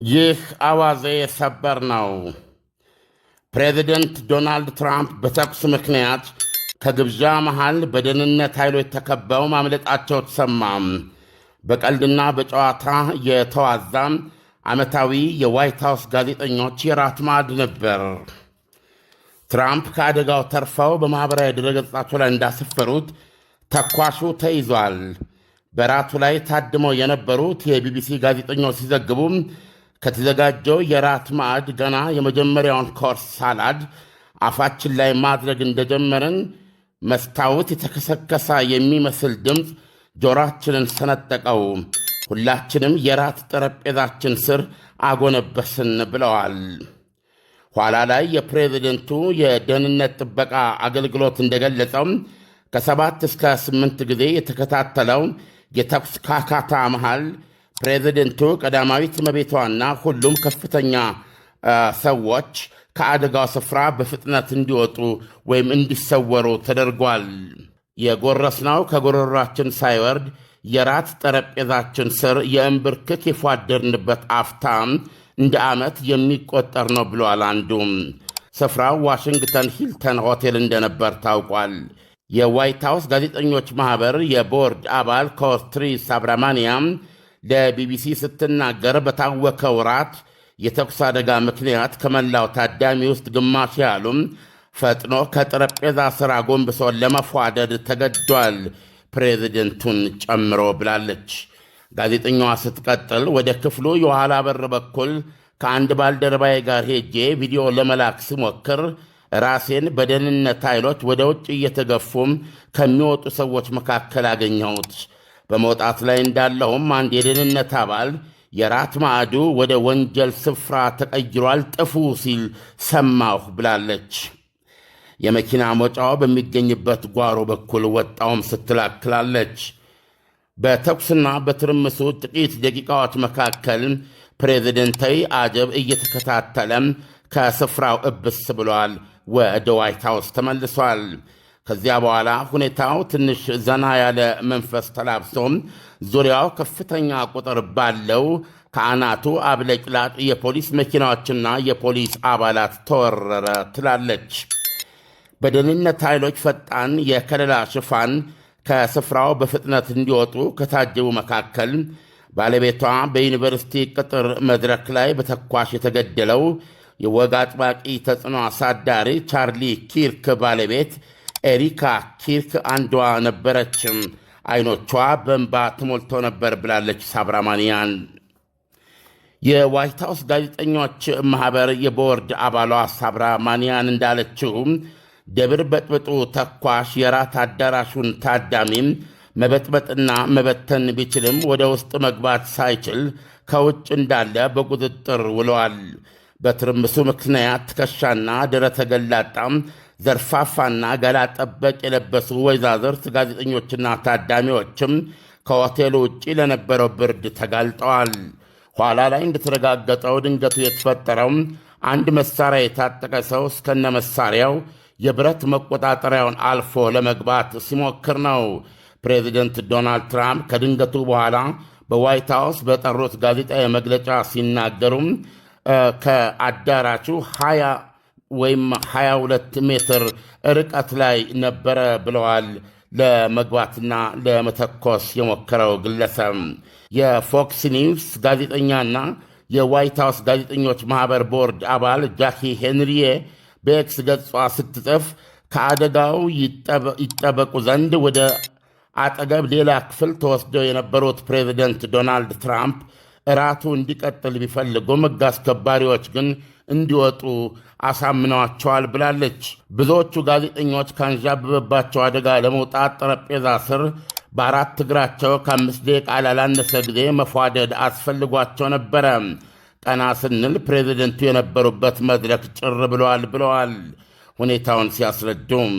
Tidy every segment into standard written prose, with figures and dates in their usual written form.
ይህ አዋዜ ሰበር ነው። ፕሬዚደንት ዶናልድ ትራምፕ በተኩስ ምክንያት ከግብዣ መሃል በደህንነት ኃይሎች ተከበው ማምለጣቸው ተሰማ። በቀልድና በጨዋታ የተዋዛ ዓመታዊ የዋይት ሃውስ ጋዜጠኞች የራት ማዕድ ነበር። ትራምፕ ከአደጋው ተርፈው በማኅበራዊ ድረገጻቸው ላይ እንዳሰፈሩት ተኳሹ ተይዟል። በራቱ ላይ ታድመው የነበሩት የቢቢሲ ጋዜጠኞች ሲዘግቡ ከተዘጋጀው የራት ማዕድ ገና የመጀመሪያውን course salad አፋችን ላይ ማድረግ እንደጀመርን መስታወት የተከሰከሰ የሚመስል ድምፅ ጆሮአችንን ሰነጠቀው። ሁላችንም የራት ጠረጴዛችን ስር አጎነበስን ብለዋል። ኋላ ላይ የፕሬዚደንቱ የደህንነት ጥበቃ አገልግሎት እንደገለጸው ከ7 እስከ 8 ጊዜ የተከታተለው የተኩስ ካካታ መሃል ፕሬዚደንቱ፣ ቀዳማዊት እመቤቷና ሁሉም ከፍተኛ ሰዎች ከአደጋው ስፍራ በፍጥነት እንዲወጡ ወይም እንዲሰወሩ ተደርጓል። የጎረስነው ከጉሮሯችን ሳይወርድ የራት ጠረጴዛችን ስር የእንብርክክ የፏደርንበት አፍታ እንደ ዓመት የሚቆጠር ነው ብለዋል አንዱ። ስፍራው ዋሽንግተን ሂልተን ሆቴል እንደነበር ታውቋል። የዋይት ሃውስ ጋዜጠኞች ማኅበር የቦርድ አባል ኮርትኒ ሳብራማንያም ለቢቢሲ ስትናገር በታወከው ራት የተኩስ አደጋ ምክንያት ከመላው ታዳሚ ውስጥ ግማሽ ያህሉም ፈጥኖ ከጠረጴዛ ስር አጎንብሶ ለመፏደድ ተገዷል፣ ፕሬዚደንቱን ጨምሮ ብላለች። ጋዜጠኛዋ ስትቀጥል ወደ ክፍሉ የኋላ በር በኩል ከአንድ ባልደረባዬ ጋር ሄጄ ቪዲዮ ለመላክ ስሞክር ራሴን በደህንነት ኃይሎች ወደ ውጭ እየተገፉም ከሚወጡ ሰዎች መካከል አገኘሁት። በመውጣት ላይ እንዳለሁም አንድ የደህንነት አባል የራት ማዕዱ ወደ ወንጀል ስፍራ ተቀይሯል፣ ጥፉ ሲል ሰማሁ ብላለች። የመኪና መውጫው በሚገኝበት ጓሮ በኩል ወጣሁም ስትል አክላለች። በተኩስና በትርምሱ ጥቂት ደቂቃዎች መካከል ፕሬዚደንታዊ አጀብ እየተከታተለም ከስፍራው እብስ ብሏል። ወደ ዋይት ሃውስ ተመልሷል። ከዚያ በኋላ ሁኔታው ትንሽ ዘና ያለ መንፈስ ተላብሶ ዙሪያው ከፍተኛ ቁጥር ባለው ከአናቱ አብለጭላጭ የፖሊስ መኪናዎችና የፖሊስ አባላት ተወረረ ትላለች። በደህንነት ኃይሎች ፈጣን የከለላ ሽፋን ከስፍራው በፍጥነት እንዲወጡ ከታጀቡ መካከል ባለቤቷ በዩኒቨርሲቲ ቅጥር መድረክ ላይ በተኳሽ የተገደለው የወግ አጥባቂ ተጽዕኖ አሳዳሪ ቻርሊ ኪርክ ባለቤት ኤሪካ ኪርክ አንዷ ነበረችም። አይኖቿ በእንባ ተሞልቶ ነበር ብላለች ሳብራማንያን። የዋይት ሃውስ ጋዜጠኞች ማኅበር የቦርድ አባሏ ሳብራማንያን እንዳለችው ደብር በጥብጡ ተኳሽ የራት አዳራሹን ታዳሚም መበጥበጥና መበተን ቢችልም ወደ ውስጥ መግባት ሳይችል ከውጭ እንዳለ በቁጥጥር ውለዋል። በትርምሱ ምክንያት ትከሻና ደረተ ገላጣም ዘርፋፋና ገላ ጠበቅ የለበሱ ወይዛዝርት ጋዜጠኞችና ታዳሚዎችም ከሆቴሉ ውጪ ለነበረው ብርድ ተጋልጠዋል። ኋላ ላይ እንደተረጋገጠው ድንገቱ የተፈጠረው አንድ መሳሪያ የታጠቀ ሰው እስከነ መሳሪያው የብረት መቆጣጠሪያውን አልፎ ለመግባት ሲሞክር ነው። ፕሬዚደንት ዶናልድ ትራምፕ ከድንገቱ በኋላ በዋይት ሃውስ በጠሩት ጋዜጣዊ መግለጫ ሲናገሩም ከአዳራሹ 20 ወይም 22 ሜትር ርቀት ላይ ነበረ ብለዋል። ለመግባትና ለመተኮስ የሞከረው ግለሰብ የፎክስ ኒውስ ጋዜጠኛና የዋይት ሃውስ ጋዜጠኞች ማኅበር ቦርድ አባል ጃኪ ሄንሪዬ በኤክስ ገጿ ስትጽፍ ከአደጋው ይጠበቁ ዘንድ ወደ አጠገብ ሌላ ክፍል ተወስደው የነበሩት ፕሬዚደንት ዶናልድ ትራምፕ እራቱ እንዲቀጥል ቢፈልጉም ሕግ አስከባሪዎች ግን እንዲወጡ አሳምነዋቸዋል ብላለች። ብዙዎቹ ጋዜጠኞች ካንዣበበባቸው አደጋ ለመውጣት ጠረጴዛ ስር በአራት እግራቸው ከ5 ደቂቃ ላላነሰ ጊዜ መፏደድ አስፈልጓቸው ነበረ። ቀና ስንል ፕሬዚደንቱ የነበሩበት መድረክ ጭር ብለዋል ብለዋል ሁኔታውን ሲያስረዱም።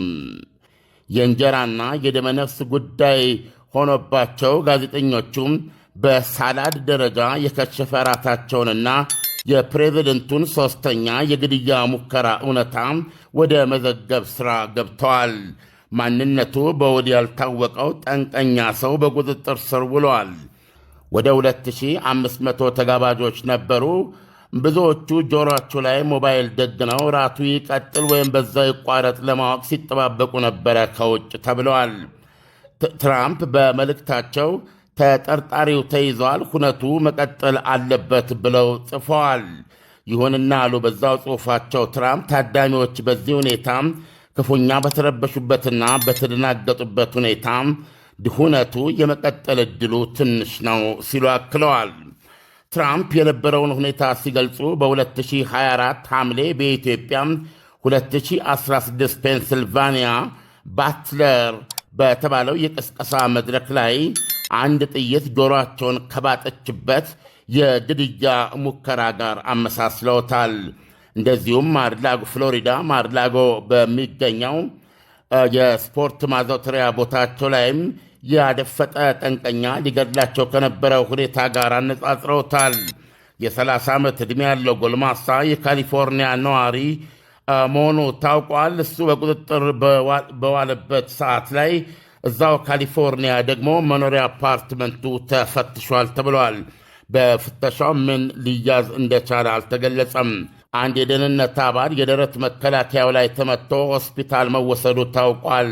የእንጀራና የደመነፍስ ጉዳይ ሆኖባቸው ጋዜጠኞቹም በ salad ደረጃ የከሸፈ እራታቸውንና የፕሬዚደንቱን ሦስተኛ የግድያ ሙከራ እውነታ ወደ መዘገብ ሥራ ገብተዋል። ማንነቱ በውል ያልታወቀው ጠንቀኛ ሰው በቁጥጥር ስር ውሏል። ወደ 2500 ተጋባዦች ነበሩ። ብዙዎቹ ጆሮአቸው ላይ ሞባይል ደግነው ራቱ ይቀጥል ወይም በዛው ይቋረጥ ለማወቅ ሲጠባበቁ ነበረ ከውጭ ተብለዋል። ትራምፕ በመልእክታቸው ተጠርጣሪው ተይዟል፣ ሁነቱ መቀጠል አለበት ብለው ጽፈዋል። ይሁንና አሉ በዛው ጽሑፋቸው ትራምፕ፣ ታዳሚዎች በዚህ ሁኔታ ክፉኛ በተረበሹበትና በተደናገጡበት ሁኔታ ሁነቱ የመቀጠል ዕድሉ ትንሽ ነው ሲሉ አክለዋል። ትራምፕ የነበረውን ሁኔታ ሲገልጹ በ2024 ሐምሌ በኢትዮጵያ 2016 ፔንስልቫኒያ ባትለር በተባለው የቅስቀሳ መድረክ ላይ አንድ ጥይት ጆሮአቸውን ከባጠችበት የግድያ ሙከራ ጋር አመሳስለውታል። እንደዚሁም ማርላጎ፣ ፍሎሪዳ ማርላጎ በሚገኘው የስፖርት ማዘውተሪያ ቦታቸው ላይም ያደፈጠ ጠንቀኛ ሊገድላቸው ከነበረው ሁኔታ ጋር አነጻጽረውታል። የ30 ዓመት ዕድሜ ያለው ጎልማሳ የካሊፎርኒያ ነዋሪ መሆኑ ታውቋል። እሱ በቁጥጥር በዋለበት ሰዓት ላይ እዛው ካሊፎርኒያ ደግሞ መኖሪያ አፓርትመንቱ ተፈትሿል ተብሏል። በፍተሻው ምን ሊያዝ እንደቻለ አልተገለጸም። አንድ የደህንነት አባል የደረት መከላከያው ላይ ተመትቶ ሆስፒታል መወሰዱ ታውቋል።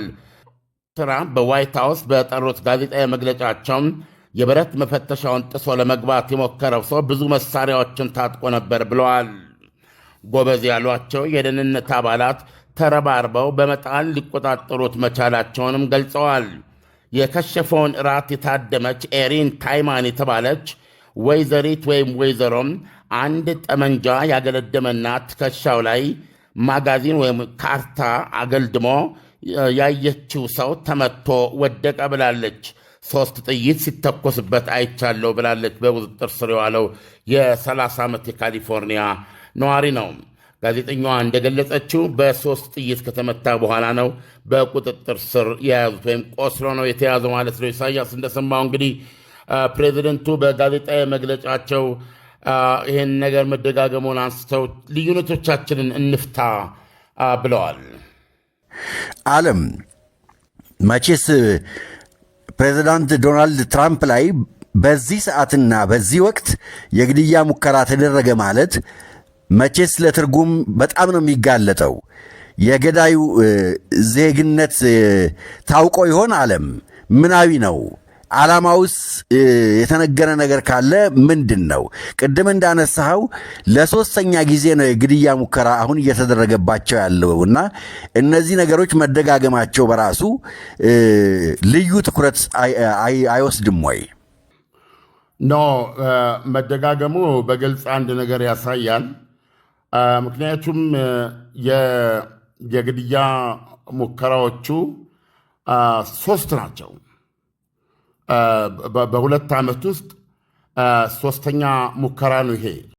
ትራምፕ በዋይት ሃውስ በጠሩት ጋዜጣዊ መግለጫቸው የብረት መፈተሻውን ጥሶ ለመግባት የሞከረው ሰው ብዙ መሳሪያዎችን ታጥቆ ነበር ብለዋል። ጎበዝ ያሏቸው የደህንነት አባላት ተረባርበው በመጣል ሊቆጣጠሩት መቻላቸውንም ገልጸዋል። የከሸፈውን እራት የታደመች ኤሪን ታይማን የተባለች ወይዘሪት ወይም ወይዘሮም አንድ ጠመንጃ ያገለደመና ትከሻው ላይ ማጋዚን ወይም ካርታ አገልድሞ ያየችው ሰው ተመቶ ወደቀ ብላለች። ሶስት ጥይት ሲተኮስበት አይቻለሁ ብላለች። በቁጥጥር ስር የዋለው የ30 ዓመት የካሊፎርኒያ ነዋሪ ነው። ጋዜጠኛዋ እንደገለጸችው በሶስት ጥይት ከተመታ በኋላ ነው በቁጥጥር ስር የያዙት ወይም ቆስሎ ነው የተያዘው ማለት ነው። ኢሳያስ፣ እንደሰማው እንግዲህ ፕሬዚደንቱ በጋዜጣዊ መግለጫቸው ይህን ነገር መደጋገሙን አንስተው ልዩነቶቻችንን እንፍታ ብለዋል። ዓለም፣ መቼስ ፕሬዚዳንት ዶናልድ ትራምፕ ላይ በዚህ ሰዓትና በዚህ ወቅት የግድያ ሙከራ ተደረገ ማለት መቼስ ለትርጉም በጣም ነው የሚጋለጠው። የገዳዩ ዜግነት ታውቆ ይሆን? ዓለም፣ ምናዊ ነው? ዓላማውስ የተነገረ ነገር ካለ ምንድን ነው? ቅድም እንዳነሳኸው ለሶስተኛ ጊዜ ነው የግድያ ሙከራ አሁን እየተደረገባቸው ያለው እና እነዚህ ነገሮች መደጋገማቸው በራሱ ልዩ ትኩረት አይወስድም ወይ? No፣ መደጋገሙ በግልጽ አንድ ነገር ያሳያል። ምክንያቱም የግድያ ሙከራዎቹ ሶስት ናቸው። በ2 ዓመት ውስጥ ሶስተኛ ሙከራ ነው ይሄ።